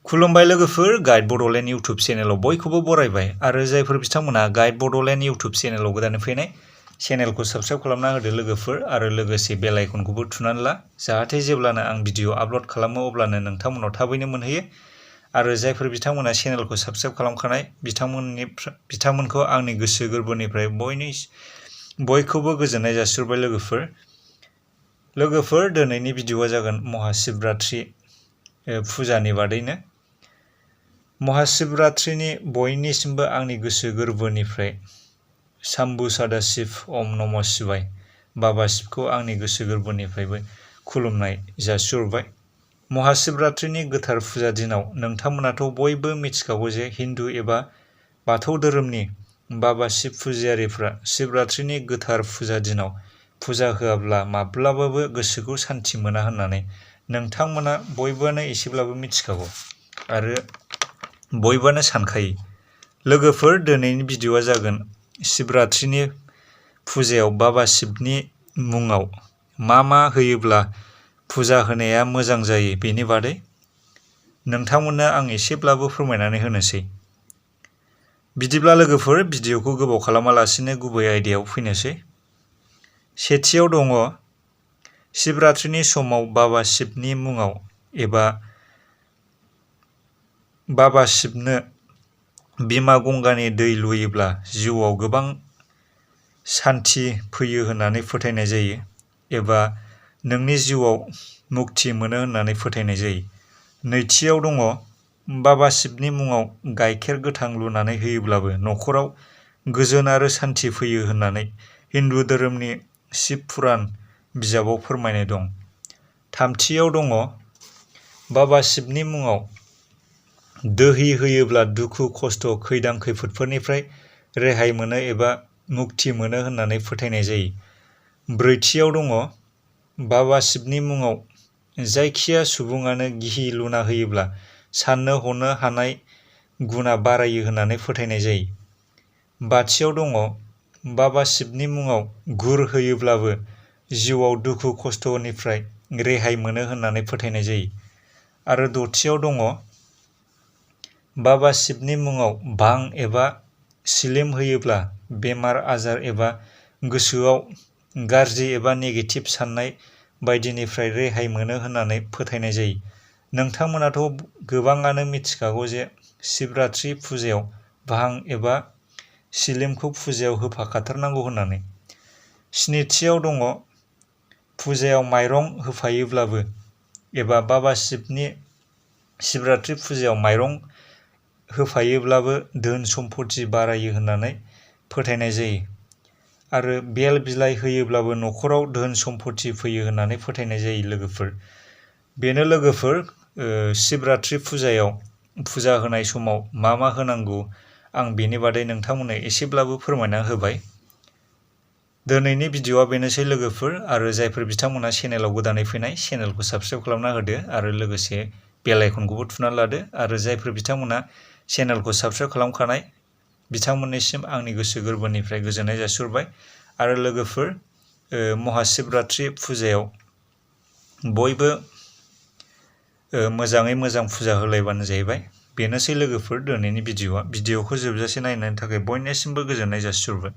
खुलुमबाय लोगोफोर, guide Bodoland YouTube चेनेलाव बयखौबो बरायबाय आरो जायफोर बिथांमोना गाइड बड'लेण्ड इउटुब चेनेलाव गोदानै फैनाय चेनेलखौ साबस्क्राइब खालामना होदो लोगोफोर आरो लोगोसे बेल आइकनखौबो थुनानै ला जाहाथे जेब्लानो आं भिडिअ आपल'ड खालामो अब्लानो नोंथांमोनाव थाबैनो मोनहैयो आरो जायफोर बिथांमोना चेनेलखौ साबस्क्राइब खालामखानाय बिथांमोनखौ आंनि गोसो गोरबोनिफ्राय बयखौबो गोजोननाय जासिहरबाय लोगोफोर दिनैनि भिडिअआ जागोन महाशिवरात्रि फुजानि बादैनो महाशिवरात्रिनि बयनिसिमबो आंनि गोसो गोरबोनिफ्राय शम्भु सदा शिव ओम नमः शिवाय बाबा शिवखौ आंनि गोसो गोरबोनिफ्रायबो खुलुमनाय जासिहरबाय। महाशिवरात्रिनि गोथार फुजा दिनाव नोंथांमोनाथ' बयबो मिथिखागौ जे हिन्दु एबा बाथौ धोरोमनि बाबा शिव फुजियारिफ्रा शिवरात्रिनि गोथार फुजा दिनाव फुजा होआब्ला माब्लाबाबो गोसोखौ सान्थि मोना होननानै नोंथांमोना बयबोआनो एसेब्लाबो मिथिखागौ आरो बयबोआनो सानखायो। लोगोफोर, दिनैनि भिडिअआ जागोन शिवरात्रिनि फुजायाव बाबा शिवनि मुङाव मा होयोब्ला फुजा होनाया मोजां जायो बेनि बादै नोंथांमोननो आं एसेब्लाबो फोरमायनानै होनोसै। बिदिब्ला लोगोफोर, भिडिअखौ गोबाव खालामालासिनो गुबै आयदायाव फैनोसै। सेथियाव दङ शिवरात्रिनि समाव बाबा शिवनि मुङाव एबा बाबा शिवनो बिमा गंगानि दै लुयोब्ला जिउआव गोबां सान्थि फैयो होननानै फोथायनाय जायो एबा नोंनि जिउआव मुक्ति मोनो होननानै फोथायनाय जायो। नैथियाव दङ बाबा शिवनि मुङाव गाइखेर गोथां लुनानै होयोब्लाबो न'खराव गोजोन आरो सान्थि फैयो होननानै हिन्दु धोरोमनि शिव पुराण बिजाबाव फोरमायनाय दं। थामथियाव दङ बाबा शिवनि मुङाव दोहि होयोब्ला दुखु खस्थ' खैदां खैफोदफोरनिफ्राय रेहाय मोनो एबा मुक्ति मोनो होननानै फोथायनाय जायो। ब्रैथियाव दङ बाबा शिवनि मुङाव जायखिया सुबुङानो घि लुना होयोब्ला साननो हनो हानाय गुना बारायो होननानै फोथायनाय जायो। बाथियाव दङ बाबा शिवनि मुङाव गुर होयोब्लाबो जिउआव दुखु खस्थ'निफ्राय रेहाय मोनो होननानै फोथायनाय जायो। आरो दथियाव दङ बाबा शिवनि मुङाव भां एबा सिलिम होयोब्ला बेमार आजार एबा गोसोआव गाज्रि एबा नेगेटिभ साननाय बायदिनिफ्राय रेहाय मोनो होननानै फोथायनाय जायो। नोंथांमोनाथ' गोबाङानो मिथिखागौ जे शिवरात्रि फुजायाव भां एबा सिलिमखौ फुजायाव होफाखाथारनांगौ होननानै। स्निथियाव दङ फुजायाव माइरं होफायोब्लाबो एबा बाबा शिवनि शिवरात्रि फुजायाव माइरं होफायोब्लाबो धोन सम्पति बारायो होननानै फोथायनाय जायो। आरो बेल बिलाइ होयोब्लाबो न'खराव धोन सम्पति फैयो होननानै फोथायनाय जायो लोगोफोर। बेनो लोगोफोर, शिवरात्रि फुजायाव फुजा होनाय समाव मा होनांगौ आं बेनि बादै नोंथांमोननो एसेब्लाबो फोरमायना होबाय। दिनैनि भिडिअआ बेनोसै लोगोफोर आरो जायफोर बिथांमोना चेनेलाव गोदानै फैनाय चेनेलखौ साबस्क्राइब खालामना होदो आरो लोगोसे बेल आइकनखौबो थुनानै लादो आरो जायफोर बिथांमोना चेनेलखौ साबस्क्राइब खालामखानाय बिथांमोननिसिम आंनि गोसो गोरबोनिफ्राय गोजोननाय जासिहरबाय। आरो लोगोफोर, महाशिवरात्रि फुजायाव बयबो मोजाङै मोजां फुजा होलायबानो जाहैबाय। बेनोसै लोगोफोर दिनैनि भिडिअखौ जोबजासे नायनायनि थाखाय बयनिसिमबो गोजोननाय जासिहरबाय।